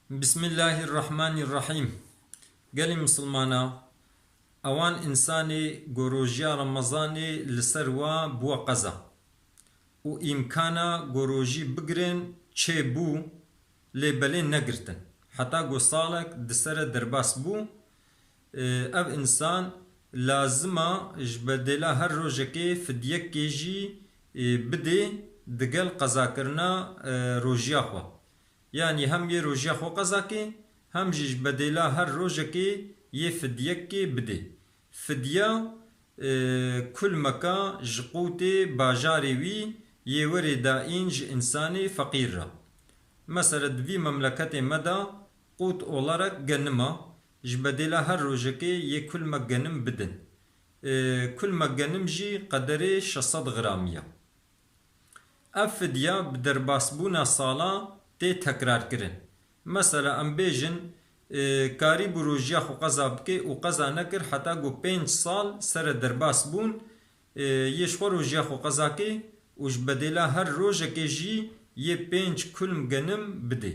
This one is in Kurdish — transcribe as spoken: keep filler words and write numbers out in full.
Bismillahirrahmanirrahîm. Gelê misilmana, ewan însanê ku rojiya Remezanê li ser wa bûwe qeza û îmkana ku rojî bigirin çêbû, lê belê negirtin. Heta ku salek di sere derbas bû, e, ev însan lazima ji bedêla her rojekê fidyekê jî, e, bidê digel qezakirina, e, rojiya xwe. Yanî hem yê rojiya xwe qezakê, hem jî ji bedêla her rojekê yê fidyekê bidê. Fidya, e, kulmeka ji qûtê bajarê wî yê werê dayîn ji însanê feqîr re. Mesela di vî memleketê me de qût olarak genim a, ji bedêla her rojekê yê kulmek genim bidin. E, kulmek genim jî qederê şeş sed gramî ye. Ev fidya bi derbasbûna sala tê tekrarkirin. Mesela em bêjin, e, karîbû rojiya xwe qeza bike û qeza nekir heta ku pênc sal sere derbas bûn, e, yê ji xwe rojiya xwe qeza ke û ji bedêla her rojekê jî yê pênc kulm genim bidê.